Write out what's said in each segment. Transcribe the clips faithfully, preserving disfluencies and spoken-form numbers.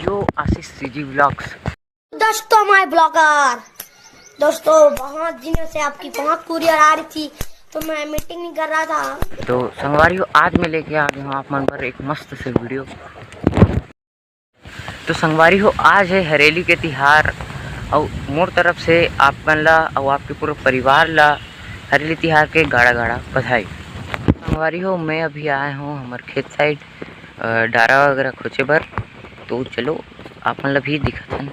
तो आशीष CG vlogs. दोस्तों, मैं ब्लॉगर। दोस्तों, बहुत दिनों से आपकी बहुत कुरियर आ रही थी, तो मैं मीटिंग नहीं कर रहा था। तो संगवारी हो, आज मैं लेके आ गया हूँ आप मन पर एक मस्त से वीडियो। तो संगवारी हो, आज है हरेली के तिहार, अउ मोर तरफ से आप मन ला अउ आपके पूरा परिवार ला हरेली तिहार के गाड़ा गाड़ा बधाई। संगवारी हो, मैं अभी आया हूँ हमर खेत साइड, अ, डारा वगैरह खोचे बर। तो चलो, आप मन ला भी दिखाथन।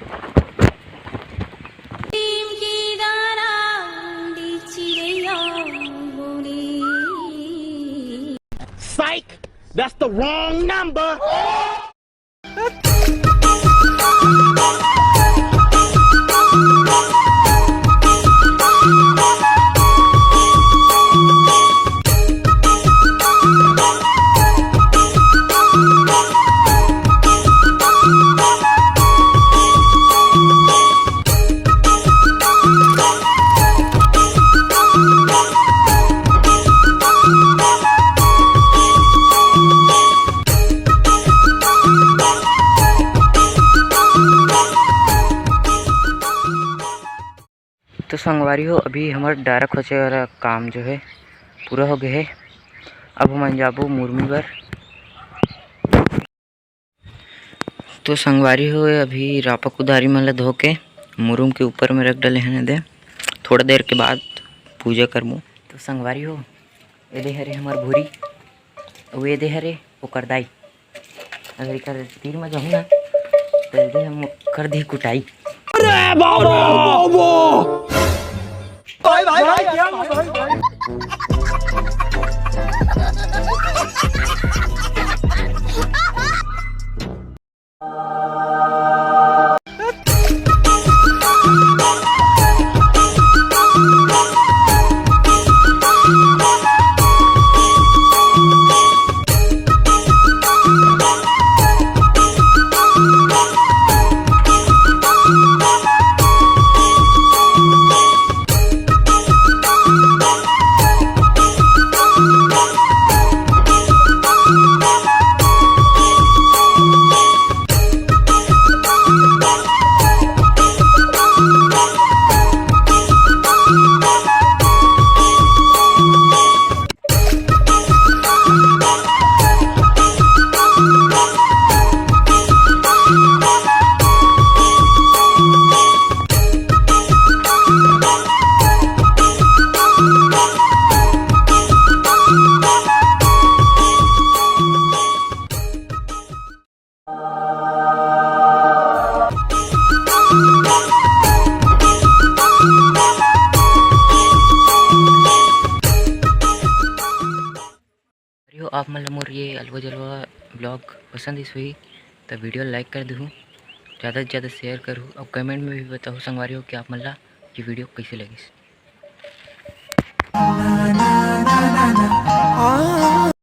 Psych! That's the wrong number! तो संगवारी हो, अभी हमर डारा खोचे वाला काम जो है पूरा हो गए है। अब हमन जाबो मुरमी बर। तो संगवारी हो, अभी रापा कुदारी मन ला धो के मुरुम के ऊपर में रख डले हन दे। थोड़ा देर के बाद पूजा करबो। तो संगवारी हो, ये दे हरे हमर भूरी, अउ ये दे हरे ओकर दाई। अगर एकर तीर में जाहूँ ना, तो ये दे हम कर दी कुटाई। अरे बाबा! भाई, भाई, भाई, भाई, भाई। अरे हो, आप मन ला मोर ये अलवा जलवा ब्लॉग पसंद इस हुई, तो वीडियो लाइक कर दूँ, ज़्यादा से ज़्यादा शेयर करूँ, और कमेंट में भी बताओ संगवारी हो कि आप मन ला ये वीडियो कैसे लगिस।